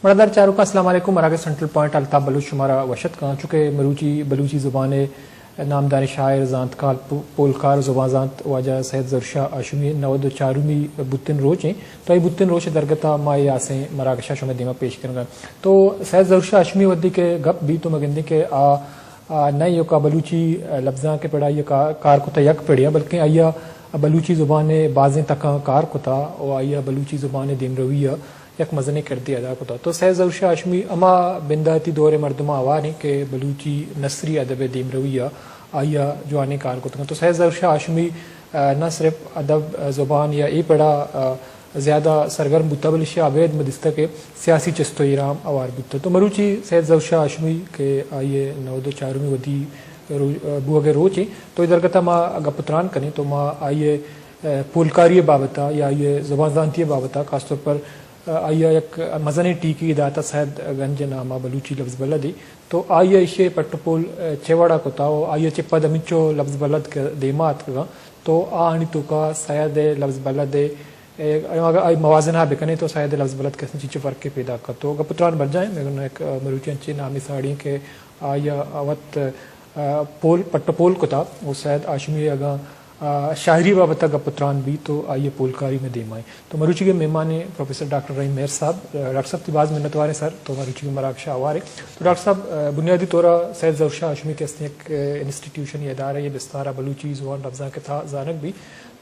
مڑادار چاروکاں، السلام علیکم۔ مراگش سینٹرل پوائنٹ الطاف بلوچ شمارا وش اتک کناں۔ چونکہ مروچی بلوچی زبان ءِ نامداریں شاعر، زانتکار، پو-، پولکار، زبان زانت واجہ سید ظہور شاہ ہاشمی ءِ نود ءُ چارمی بوتن روچ ایں، تو اے بوتن روچ ءِ درگت ءَ ما اے ہاسیں مراگش ءَ شمئے دیما پیش کنگ ءَ۔ تو سید ظہور شاہ ہاشمی ءِ وھدی کہ گپ بیت تو ما گندیں کہ آ آ، نہ ایوک ءَ بلوچی، آ، لبزانک ءِ پڑ ءَ آئی ءَ کا-، کار کتہ یک پڑے ءَ، بلکیں آئی ءَ بلوچی زبان ءِ بازیں تکاں کار کتہ ءُ آئی ءَ بلوچی زبان ءِ دیمروی ءَ یک مزنیں کردے ادا کتہ۔ تو سید ظہور شاہ ہاشمی ہما بنداتی دور ءِ مردماں ہوار ایں کہ بلوچی نثری ادب ءِ دیمروی ءَ آئی ءَ جوانیں کار کتگ۔ تو سید ظہور شاہ ہاشمی، آ، نہ صرف ادب، آ، زبان یا اے پڑ ءَ، آ، زیادہ سرگرم بوتہ، بلے ایشی ءَ ابید ما دیستہ کہ سیاسی چست ءُ ایرام ہوار بوتہ۔ تو مروچی سید ظہور شاہ ہاشمی کہ آئی ءِ نود ءُ چارمی ودی رو-، بوگ ءِ روچ ایں، تو اے درگت ءَ ما گپ ءُ تران کنیں، تو ما آئی ءِ، آ، پولکاری ءِ بابت ءَ یا آئی ءِ زبان زانتی ءِ بابت ءَ خاص طور پر، آ، آئی ءَ یک مزنیں ٹیکے داتہ سید گنج ءِ نام ءَ بلوچی لبز بلدے، تو آئی ءَ ایشی ءِ پٹ ءُ پول، آ، چے وڑ ءَ کتہ ءُ آئی ءَ چہ پد ہمینچو لبز بلد کہ دیما اتکگاں، تو آہانی توکا سید ءِ لبز بلد ءِ اے، اگاں آئی موازنہ ءَ بکنیں تو سید ءِ لبز بلد کہ استیں چنچو فرقے پیداک کت۔ تو گپ ءُ تران برجاہ ایں، مئے گوں یک، آ، مروچی انچیں نامیں ساڑی ایں کہ آئی ءَ وت، آ، پول، پٹ ءُ پول کتہ ءُ سید ہاشمی اگاں، آ، شاعری بابت ءَ گپ ءُ تران بیت تو آئی ءِ پولکاری مئے دیما ایں۔ تو مروچی ءِ مہمان ایں پروفیسر ڈاکٹر رحیم مہر صاحب۔ آ، ڈاکٹر صاحب تئی باز منت وار ایں سر، تو مروچی ءِ مراگش ءَ ہوار ئے۔ تو ڈاکٹر صاحب، آ، بنیادی طور ءَ سید ظہور شاہ ہاشمی کہ استیں یک، آ، انسٹیٹیوشن یا ادارہ یا بستار ءَ بلوچی زبان لبزانک ءِ تہا زانگ بیت۔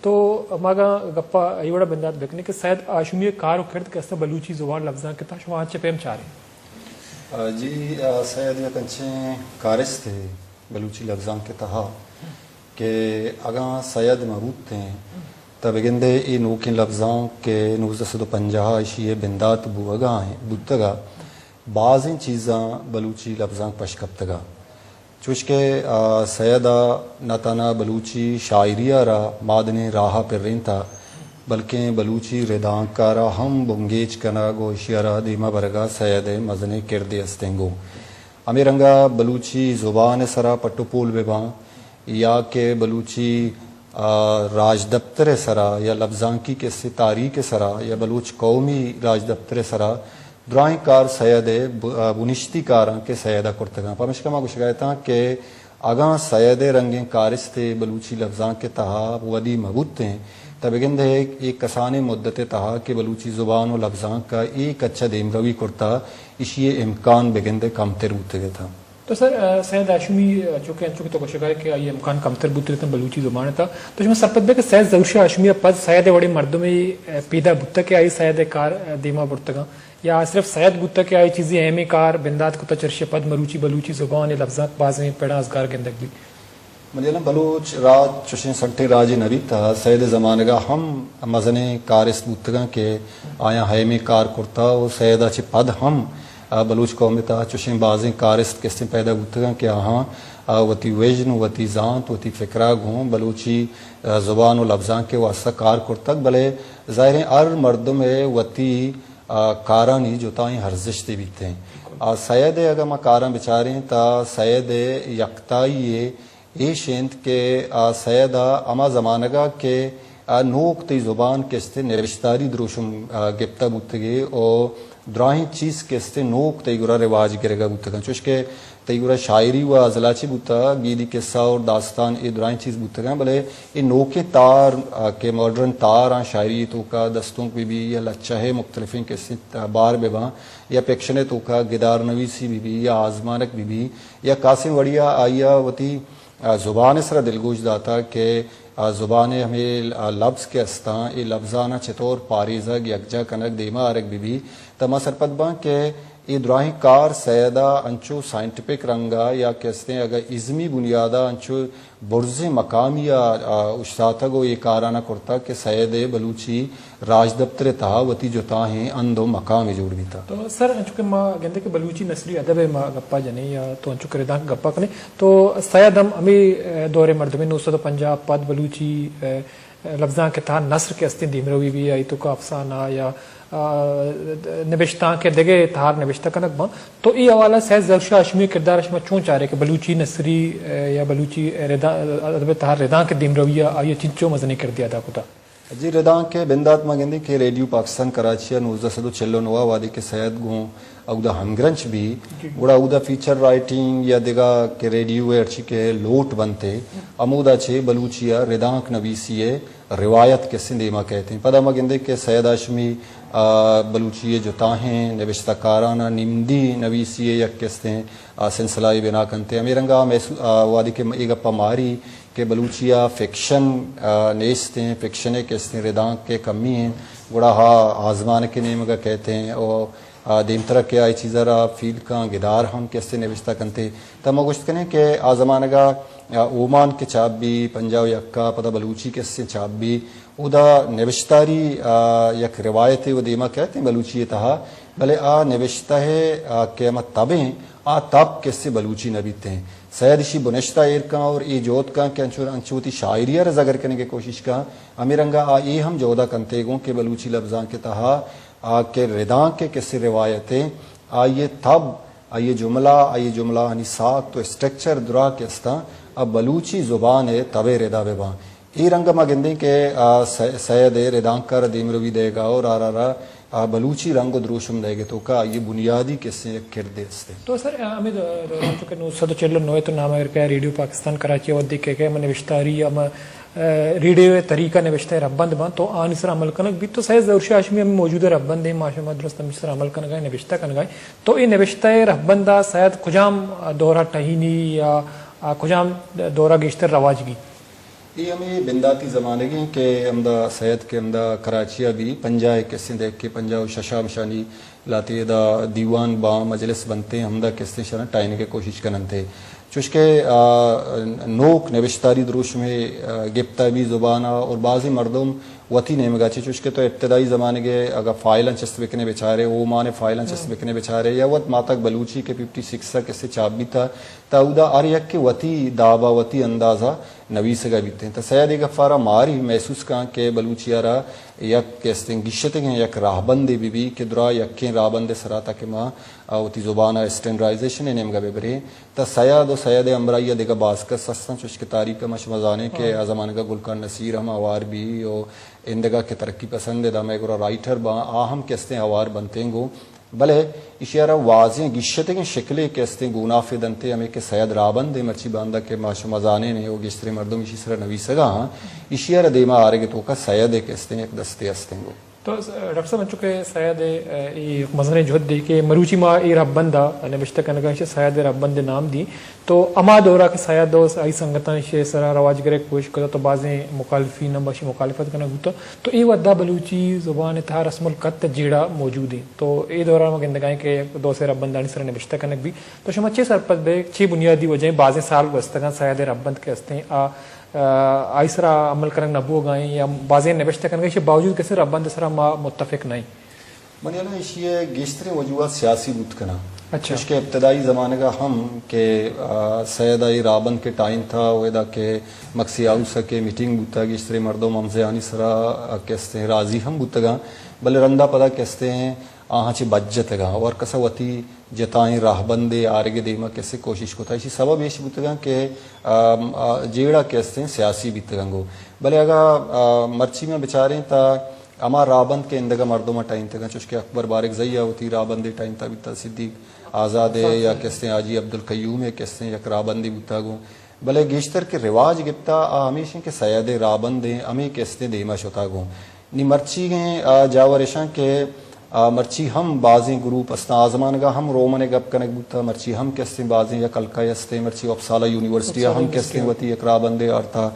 تو ما اگاں گپ ءَ اے وڑ ءَ بندات بکنیں کہ سید ہاشمی ءِ کار ءُ کرد کہ استاں بلوچی زبان لبزانک ءِ تہا شما انچیں پیم چاریں؟ آ، جی، آ، سید یک انچیں کارستے بلوچی لبزانک ءِ تہا کہ اگاں سید مہ بوتیں تہ بگندے اے نوکیں لبزانک کہ نوزدہ سد ءُ پنجاہ ءَ ایشی ءِ بندات بوگ ءَ ایں، بوتگ ءَ، بازیں چیزاں بلوچی لبزانک پش کپتگ ءَ۔ چوشکہ، آ، سید ءَ نہ تہنا بلوچی شاعری ءَ را مادنیں راہ ءَ پرینتہ، بلکیں بلوچی ردانک ءَ را ہم بنگیج کنگ ءُ ایشی ءَ را دیما برگ ءَ سید ءِ مزنیں کردے استیں۔ گوں ہمے رنگ ءَ بلوچی زبان ءِ سرا پٹ ءُ پول بہ باں یا کہ بلوچی، آ، راجدپتر ءِ سرا یا لبزانکی کسے تاریخ ءِ سرا یا بلوچ قومی راجدپتر ءِ سرا دراہیں کار سید ءِ ب-، بنشتی کاراں کہ سید ءَ کرتگاں۔ پمشکا ما گوشگ ءَ اتاں کہ اگاں سید ءِ رنگیں کارستے بلوچی لبزانک ءِ تہا ودی مہ بوتیں، تہ بگندے اے کسانیں مدت ءِ تہا کہ بلوچی زبان ءُ لبزانک ءَ اے کچ ءَ دیمروی کرتہ، ایشی ءِ امکان بگندے کمتر بوتگ اتاں۔ تو سر، آ، سید ہاشمی، آ، چونکہ انچو کہ تو گوشگ ءَ ئے کہ آئی ءِ امکان کمتر بوتگ اتاں بلوچی زبان ءِ تہا، تو شما سرپد بے کہ سید ظہور شاہ ہاشمی ءَ پد سید ءِ وڑیں مردمے، آ، پیدا بوتگ کہ آئی سید ءِ کار، آ، دیما برتگاں؟ یا صرف سید بوتگ کہ آئی چیزے اہمیں کار بندات کتگ، چرشی ءَ پد مروچی بلوچی زبان ءِ لبزانک بازیں پڑاں ازگار گندگ بیت؟ منی ہیال ءَ بلوچ راج چوشیں سنٹیں راجے نہ بیتہ، سید ءِ زمانگ ءَ ہم مزنیں کارست بوتگاں کہ آیاں اہمیں کار کرتہ ءُ سید ءَ چہ پد ہم، آ، بلوچ قوم ءِ تہا چوشیں بازیں کارست کہ استیں پیدا بوتگاں کہ آہاں، آ، وتی وژن، وتی زانت، وتی فکر ءَ گوں بلوچی، آ، زبان ءُ لبزانک ءِ واستہ کار کرتگ، بلے ظاہریں ہر مردم ءِ وتی آ، کارانی جتائیں ارزشتے بیتیں۔ آ، سید ءِ اگاں ما کاراں بچاریں تہ سید ءِ یکتائی ءِ ایش انت کہ آ، سید ءَ ہما زمانگ ءَ کہ آ، نوک تئی زبان کہ استیں نبشتاری دروشم، آ، گپتہ بوتگے ءُ دراہیں چیز کہ استیں نوک تئی گورا رواج گرگا بوتگاں، چوش کہ تئی گورا شاعری و ازل ءَ چہ بوتگ، گیدی قصہ اور داستان، اے درائیں چیز بوتگاں، بلے اے نوکیں تار، آ، کہ ماڈرن تار آں شاعری توکا دستونک بہ بی یا لچہ ءِ مختلفیں قصے بار بہ باں یا فکشن ءِ توکا گدار نویسی بہ بی یا آزمانک بہ بی یا کاسیں وڑیا آئی ءَ وتی، آ، زبان ءِ سرا دلگوش داتا کہ، آ، زبان ءِ ہمے، آ، لبز کہ استاں، اے لبزاناں چطور پاریزگ، یکجا کنگ، دیما آرگ بہ بی، تہ ما سرپد باں کہ اے دراہیں کار سید ءَ انچو سائنٹیفک رنگ ءَ یا کہ استیں اگہ ازمی بنیاد ءَ انچو برزیں مقامی ءَ، آ، اوشتاتگ ءُ اے کاران ءَ کرتگ کہ سید ءِ بلوچی راجدپتر ءِ تہا وتی جتاہیں ہند ءُ مقامے جوڑ بیتگ۔ تو سر، انچو کہ ما گندیں کہ بلوچی نثری ادب ءِ ما گپا جنیں یا تو انچو کہ ردانک گپا کنیں، تو سید ہم ہمے، آ، دور ءِ مردمے، نو سد ءُ پنجاہ ءَ پد بلوچی، آ، لبزانک ءِ تہا نثر کہ استیں دیمروی بی، آئی توکا افسانہ یا، آ، نبشتانک ءِ دگہ تہار نبشتہ کنگ باں۔ تو اے حوالہ ءَ سید ظہور شاہ ہاشمی ءِ کردار ءَ شما چون چارے کہ بلوچی نثری، آ، یا بلوچی ردا-، ادب ءِ تہا ردانک ءِ دیمروی ءَ آئی ءَ چنچو مزنیں کردے ادا کتہ؟ جی، ردانک ءِ بندات ما گندیں کہ ریڈیو پاکستان کراچی ءَ نوزدہ سد ءُ چل ءُ نو ءَ وہدے کہ سید گوں اودا ہمگرنچ بی، گڑا اودا فیچر رائٹنگ یا دگہ کہ ریڈیو ءِ ہرچی کہ لوٹ بنت ئے، ہمودا چہ بلوچی ءَ ردانک نویسی ءِ روایت کسیں دیما کئیت ایں۔ پدا ما گندیں کہ سید ہاشمی، آ، بلوچی ءِ جتاہیں نبشتہ کاراناں نمدی نویسی ءِ یک کسیں، آ، سلسلہ ءَ بنا کنت ئے۔ ہمے رنگ ءَ محسو-، آ، وہدے کہ اے گپ ءَ ماری کہ بلوچی ءَ فکشن، آ، نیست ایں، فکشن ءِ کسیں ردانک ءِ کمی ایں، گڑا آ آزمانک ءِ نیمگ ءَ کئیت ایں، او، آ، دیمترا کہ آ اے چیز ءَ را فیل کن، گدار ہم کسیں نبشتہ کنت ئے۔ تہ ما گوشت کنیں کہ آ زمانگ ءَ، آ، اومان کہ چاپ بی، پنجاہ ءُ یک ءَ پدا بلوچی کسیں چاپ بی، اودا نبشتاری، آ، یک روایتے ءُ دیما کئیت ایں بلوچی ءِ تہا، بلے آ نبشتہ ءِ، آ، کہ ہما تب ایں، آ تب کسے بلوچی نہ بیت ایں۔ سید اشی بنشت ءَ ایر کن اور اے جہد کن کہ انچو، انچو وتی شاعری ءَ را زگر کنگ ءِ کوشش کن۔ ہمے رنگ ءَ آ اے ہم جہد ءَ کنت ئے گوں کہ بلوچی لبزانک ءِ تہا آ کہ ردانک ءِ کسے روایت ایں، آئی ءِ تب، آئی ءِ جملہ، آئی ءِ جملہانی ساخت ءُ اسٹرکچر دراہ کہ استاں، آ بلوچی زبان ءِ تب ءِ ردا بہ باں۔ اے رنگ ءَ ما گندیں کہ، آ، سہ-، سید ءِ ردانک ءَ را دیمروی دئیگ ءَ اور آ را، را، آ، بلوچی رنگ ءُ دروشم دئیگ ءِ توکا آئی ءِ بنیادی کسیں یک کردے است ایں۔ تو سر، آ، ہمے دو-، دوران چونکہ نو سد ءُ چل ءُ نو ءَ تو نام اگر کہ ریڈیو پاکستان کراچی ءَ وھدے کہ، کہ ہمے نبشتاری ہم، آ، ریڈیو ءِ طریقہ نبشتہ ءِ رھبند بنت تو آنی سر عمل کنگ بیت تو سید ظہور شاہ ہاشمی ہمے موجودہ رھبند ایں، ما شما درست ہمے سر عمل کنگ ءَ ایں، نبشتہ کنگ ءَ ایں۔ تو اے نبشتہ ءِ رھبند ءَ سید کجام دور ءَ ٹہینی یا، آ، کجام دور ءَ گیشتر رواج گیت؟ اے ہمے بنداتی زمانگ ایں کہ ہمدا سید کہ ہمدا کراچی ءَ بی پنجاہ ءِ کسیں دہک ءَ پنجاہ ءُ شش ءَ ہمشانی لہتے ادا دیوان باں مجلس بنت ایں، ہمدا کسیں شرا ٹائینگ ءِ کوشش کننت ئے۔ چوشکہ، آ، نوک نبشتاری دروشمے، آ، گپتہ بی زبان ءَ اور بازیں مردم وتی نیمگ ءَ چہ چوشکہ تو ابتدائی زمانگ ءَ اگاں فائلاں چست بکنے بچارے، اومان ءِ فائلاں چست بکنے بچارے یا وت ماتاک بلوچی کہ ففٹی سکس ءَ کسے چاپ بیتہ، تہ اودا ہر یکے وتی داب ءَ وتی انداز ءَ نویسگ ءَ بیت ایں۔ تہ سید اے گپ ءَ را ماری محسوس کن کہ بلوچی ءَ را یک کہ استیں گیشتگیں یک راہبندے بہ بی کہ درا یکیں راہبند ءِ سرا تاکہ ما، آ، وتی زبان ءَ اسٹینڈرائزیشن ءِ نیمگ ءَ بہ بریں۔ تہ سید ءُ سید ءِ ہمراہی ءَ دگہ باز کس ہستاں، چوشکہ تاریخ ءَ ما شما زانیں کہ آ زمانگ ءَ گل خان نصیر ہم ہوار بی ءُ ایندگہ کہ ترقی پسند ءِ دمے گڑا رائٹر باں، آ ہم کہ استیں ہوار بنت ایں گوں۔ بلے ایشی ءَ را واضحیں گیشتگیں شکلے کہ استیں گونافے دنت ئے، ہمے کہ سید راہبند ایں، مرچی باندا کہ ما شما زانین ایں ءُ گیشتریں مردم ایشی سرا نویسگ ءَ آں، ایشی ءَ را دیما آرگ ءِ توکا سید ءِ کہ استیں یک دستے استیں گوں۔ تو س-، ڈاکٹر صاحب، انچو کہ سید ءِ، اے، یک مزنیں جہدے کہ مروچی ما اے رھبند ءَ نبشتہ کنگ ءَ ایں، سید ءِ رھبند ءِ نام دی۔ تو ہما دور ءَ کہ سید ءُ آئی سنگتاں ایشی ءِ سرا رواج گرگ ءِ کوشش کتہ تو بازیں مخالفین ہم اشی مخالفت کنگ بوتہ۔ تو اے وھد ءَ بلوچی زبان ءِ تہا رسم الخط ءِ جیڑہ موجود ایں۔ تو اے دور ءَ ما گندگ ءَ ایں کہ دو سے رھبندانی سرا نبشتہ کنگ بی۔ تو شما چے سرپد بے، چے بنیادی وجہ ایں؟ بازیں سال گوستگ اَں سید ءِ رھبند کہ استیں، آ، آ، آئی سرا عمل کنگ نہ بوگ ءَ ایں یا بازیں نبشتہ کنگ ءَ، ایشی باوجود کسے رھبند ءِ سرا ما متفق نہ ایں۔ منی ہیال ءَ ایشی ءِ گیشتریں وجوہات سیاسی بوت کناں۔ اچھا۔ چوشکہ ابتدائی زمانگ ءَ ہم کہ، آ، سید ءَ اے راہبند کہ ٹاہینتہ ءُ ادا کہ مکسی ہاؤس ءَ کہ میٹنگ بوتہ، گیشتریں مردم ہمزیانی سرا، آ، کہ استیں راضی ہم بوتگ اَں، بلے رندا پدا کہ استیں آہاں چہ بچ جتگ اَں ءُ ہر کس ءَ وتی جتائیں راہبندے آرگ ءِ دیما کسے کوشش کتہ۔ ایشی سبب ایش بوتگ اَں کہ، آ، آ، جیڑہ کہ استیں سیاسی بیتگ اَں گوں۔ بلے اگاں، آ، مرچی ما بچاریں تہ ہما راہبند کہ ایندگہ مردم ءَ ٹاہینتگ اَں، چوشکہ اکبر بارکزئی ءَ وتی راہبندے ٹاہینتہ بیتہ، صدیق آزاد ءِ یا کہ استیں حاجی عبدالقیوم ءِ کہ استیں یک راہبندے بوتہ گوں۔ بلے گیشتر کہ رواج گپتہ آ ہمیش ایں کہ سید ءِ راہبند ایں، ہمے کہ استیں دیما شتہ گوں۔ نی مرچیگیں، آ، جاور ایش اَں کہ، آ، مرچی ہم بازیں گروپ استاں، آ زمانگ ءَ ہم رومن ءِ گپ کنگ بوتہ، مرچی ہم کہ استیں بازیں یک حلقہ استیں، مرچی اپسالا یونیورسٹی ءَ ہم کہ استیں وتی یک راہبندے آرتہ،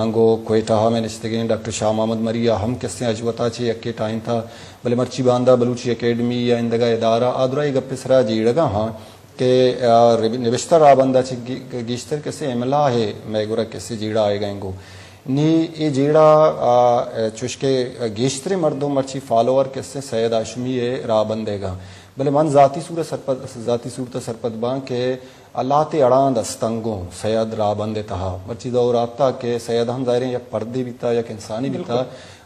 آنگو کوئٹہ ءَ مئے نشتگیں ڈاکٹر شاہ محمد مری ءَ ہم کہ استیں اجوتا چہ یکے ٹاہینتہ، بلے مرچی باندا بلوچی اکیڈمی یا ایندگہ ادارہ آ درا اے گپ ءِ سرا جیڑگ ءَ آں کہ، آ، رب-، نبشتہ راہبند ءَ چہ گی-، گیشتر کسے املا ءِ مئے گورا کسے جیڑہ آیگ ءَ ایں گوں۔ نی اے جیڑہ، آ، چوشکہ گیشتریں مردم مرچی فالوور کسے سید ہاشمی ءِ راہبند ئیگ ءَ اَں۔ بلے من ذاتی صورت سرپد، ذاتی صورت ءَ سرپد باں کہ لہتے اڑاند استنت گوں سید راہبند ءِ تہا۔ مرچی دور آتہ کہ سید ہم ظاہریں یک پردے بیتہ، یک انسانے بیتہ،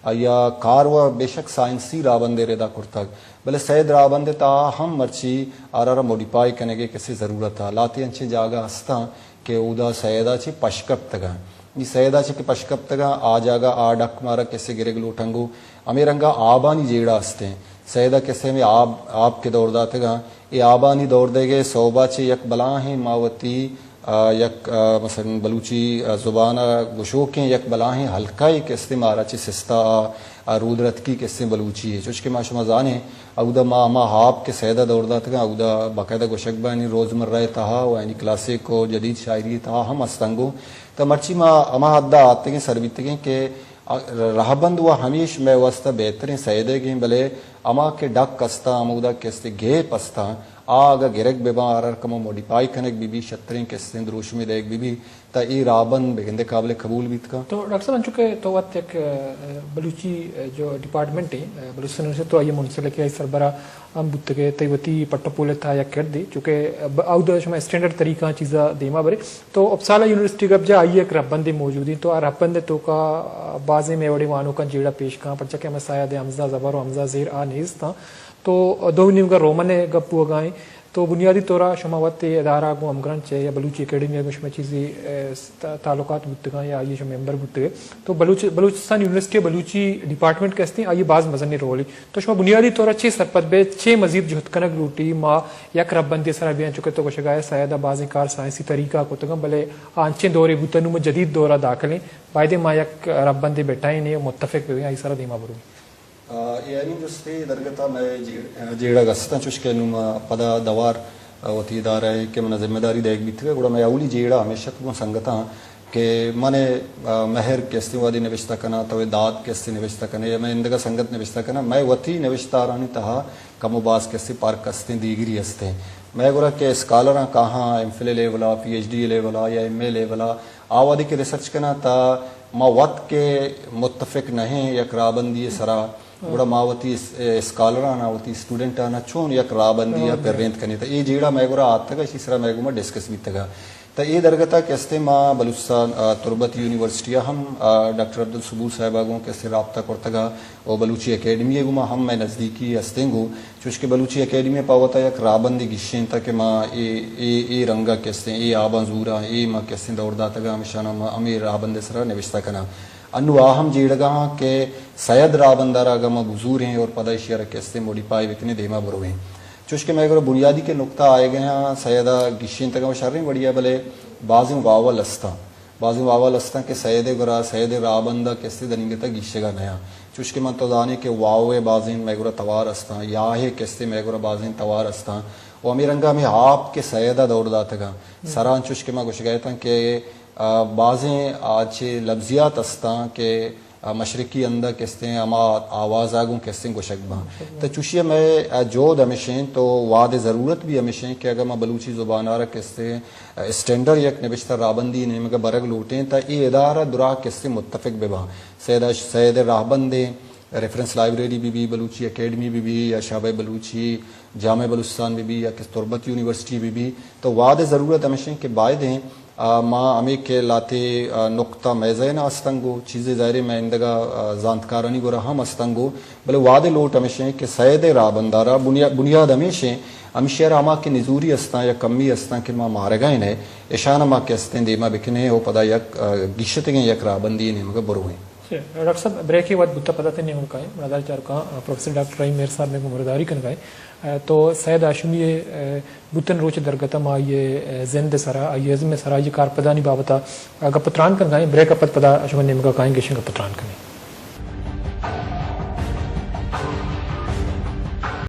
آئی ءَ کار ءُ بے شک سائنسی راہبند ءِ ردا کرتگ۔ بلے سید راہبند ءِ تہا ہم مرچی آرا را موڈیفائی کنگ ءِ کسے ضرورت ءَ۔ لہتے انچیں جاگہ استاں کہ اودا سید ءَ چہ پشکپتگ اَں۔ نی سید ءَ چہ کہ پشکپتگاں، آ جاگہ آ ڈک مارا کسے گرگ لوٹنگو۔ ہمے رنگا آبانی جیڑہ استیں۔ سید ءَ کسے ہمے آب، آب کہ دور داتگاں، اے آبانی دور دیگے سوبا چہ یک بلاہیں ما وتی، آ، یک، آ، مثلاً بلوچی، آ، زبان ءَ گشوکیں یک بلاہیں حلقہ ءَ کسے مارا چہ سستا آ، آ رودرتکی کسے بلوچی ءَ۔ چوش کہ ما شما زانیں، اودا ما ہما آب کہ سید ءَ دور داتگاں، اودا باقاعدہ گوشگ بانی روزمرہ ءِ تہا و یعنی کلاسیک و جدید شاعری ءِ تہا ہم استنگو۔ تا مرچی ما ہما حد ءَ آتگیں سر بیتگیں کہ رہبند و ہمیش مئے واستہ بہتریں سیدگیں، بلے ہما کہ ڈک استاں، ہمودا کہ استے گیپ استاں، آ اگہ گرگ بہ باں، آرا کمو موڈیفائی کنگ بہ بی، شتریں کہ استیں دروشمے دئیگ بہ بی، تا اے رہبند بہ گندے قابل قبول بیت کن۔ تو ڈاکٹر صاحب، انچو کہ تو وت یک، ا، بلوچی، ا، جو ڈپارٹمنٹ ہے، ا، بلوچستان یونیورسٹی، تو آئی منسلک ہے، آئی سربراہ ہم بوتگے، تئی وتی پٹ و پول ءِ تہا یک کردے، چونکہ اب-، اودا شما اسٹینڈرڈ طریقہ چیزا دیما برے۔ تو اپسالا یونیورسٹی گپ جا آئی یک رہبندے موجود ہیں، تو آ رہبند توکا بازیں مئے وڑیں وانوکاں جیڑہ پیش کاں، پرچا کہ ہمے سید حمزہ زبر و حمزہ زیر آ نیست ہاں۔ تو دو نیمگا رومن ءِ گپ بوگا ہیں۔ تو بنیادی طورا شما وت اے ادارہ گوں ہمگرنچ ہے یا بلوچی اکیڈمی گوں شما چیزی، اے، س-، تا-، تعلقات بوتگاں یا آئی شما ممبر بوتگے۔ تو بلوچ-، بلوچستان یونیورسٹی بلوچی ڈپارٹمنٹ کہ استیں، آئی باز مزنیں رولے۔ تو شما بنیادی طور ءَ چے سرپد بئے، چے مزید جہد کنگ لوٹی؟ ما یک رہبندے سرا بیاں، چونکہ تو گوشگا ئے سید ءَ بازیں کار سائنسی طریقہ ءَ کتگاں، بلے آنچیں دورے بوتگ، نوں ما جدید دور ءَ داخل ایں، بایدیں ما یک رہبندے بٹائینیں و متفق بہ بیں، آئی سرا دیما برویں۔ آ، اے آئرین جستے درگت ءَ مئے جیڑ-، جیڑگ استاں، چوش کہ نوں ما پدا دوار، آ، وتی ادارہ ءَ کہ منا ذمہ داری دئیگ بیتگ، گڑا مئے اولی جیڑہ ہمیش ات گوں سنگتاں کہ من ءَ، آ، مہر کہ استیں وہدے نبشتہ کناں، تو اے داد کہ استیں نبشتہ کنے، یا مئے اندگہ سنگت نبشتہ کناں، مئے وتی نبشتارانی تہا کم و باز کہ استیں پرک استیں، دیگری استیں۔ مئے گورا کہ اسکالراں کاہاں ایم فل ءِ لیول ءَ، پی ایچ ڈی ءِ لیول ءَ یا ایم اے لیول ءَ، آ وہدے کہ ریسرچ کناں تا ما وت کہ متفق نہ ایں یک راہبندی ءِ سرا، گڑا ما وتی اس-، اسکالراناں، وتی اسٹوڈنٹاناں چون یک راہبندی ءَ پرینت کنیں؟ تا اے جیڑہ مئے گورا آتگ ءَ، اشی سرا مئے گوما ڈسکس بیتگ ءَ۔ تا اے درگت ءَ کہ استیں ما بلوچستان، آ، تربت یونیورسٹی ءَ ہم، آ، ڈاکٹر عبدالصبور صاحب ءَ گوں کہ استیں رابطہ کرتگ ءَ و بلوچی اکیڈمی ءَ گوما ہم مئے نزدیکی استیں گوں، چوش کہ بلوچی اکیڈمی ءَ پہ وتا یک راہبندے گیشینتگ کہ ما اے، اے، اے رنگ ءَ کہ استیں، اے آباں زوراں، اے ما کہ استیں دور داتگ ءَ، ہمیشاناں ما ہمے راہبند ءِ سرا نبشتہ کناں۔ انوں آ ہم جیڑگ ءَ آں کہ سید راہبند ءَ را اگاں ما بزوریں اور پدا ایشی ءَ را کہ استیں موڈیفائی بکنیں، دیما برویں۔ چوش کہ مئے گورا بنیادی کہ نکتہ آیگ ءَ آں، سید ءَ گیشینتگ ءَ شریں وڑی ءَ، بلے بازیں واول استاں۔ بازیں واول استاں کہ سید ءِ گورا، سید ءِ راہبند ءَ کہ استیں دنیگت ءَ گیشگ ءَ نیاں۔ چوش کہ من تو زانیں کہ واو ءِ بازیں مئے گورا توار استاں، یا ءِ کہ استیں مئے گورا بازیں توار استاں۔ و ہمے رنگ ءَ ہمے آپ کہ سید ءَ دور داتگ آں۔ سراں چوش کہ ما گوشگ ءَ اتاں کہ، آ، بازیں آ چہ لبزیات استاں کہ، آ، مشرقی ہند ءَ کہ استیں ہما آواز ءَ گوں کہ استیں گوشگ باں۔ تو چوشی ءَ مئے، آ، جہد ہمیش انت و وہد ءِ ضرورت بھی ہمیش انت کہ اگاں ما بلوچی زبان ءَ را کہ استیں اسٹینڈرڈ یک نبشتہ راہبندی نیمگ ءَ برگ لوٹیں، تا اے ادارہ درا کہ استیں متفق بہ باں۔ سید ءِ، سید ءِ راہبندیں ریفرنس لائبریری بہ بی، بلوچی اکیڈمی بہ بی، یا شعبہ بلوچی جامعہ بلوچستان بہ بی، یا کہ تربت یونیورسٹی بہ بی، تو وہد ءِ ضرورت ہمیش انت کہ بایدیں، آ، ما ہمے کہ لہتے، آ، نکتہ مئے ذہن ءَ استنگو، چیزے ظاہر انت مئے اندگہ، آ، زانتکارانی گورا ہم استنگو، بلے وہد ءِ لوٹ ہمیش انت کہ سید ءِ راہبند ءَ را بنیا-، بنیاد ہمیش انت، ہمیشی ءَ را ہما کہ نزوری استاں یا کمی استاں کہ ما مارگ ءَ ایں، اشان ءَ ما کہ استیں دیما بکنیں و پدا یک، آ، گیشتگیں یک راہبندی نیمگ ءَ برویں۔ اچھا، ڈاکٹر صاحب، بریکے وت بوتا، پدا تئی نیمگ ءَ کائیں۔ مدار چاروکاں، آ، پروفیسر ڈاکٹر رحیم مہر صاحب مئے گوں مرداری کنگ ءَ انت۔ آ، تو سید ہاشمی ءِ، آ، بوتن روچ ءِ درگت ءَ ما آئی ءِ، آ، زند ءِ سرا، آئی ءِ ازم ءِ سرا، آئی ءِ کارپدانی بابت ءَ، آ، گپ ءُ تران کنگ ءَ ایں۔ بریک ءَ پد پدا شمئے نیمگ ءَ کائیں، گیشیں گپ ءُ تران کنیں۔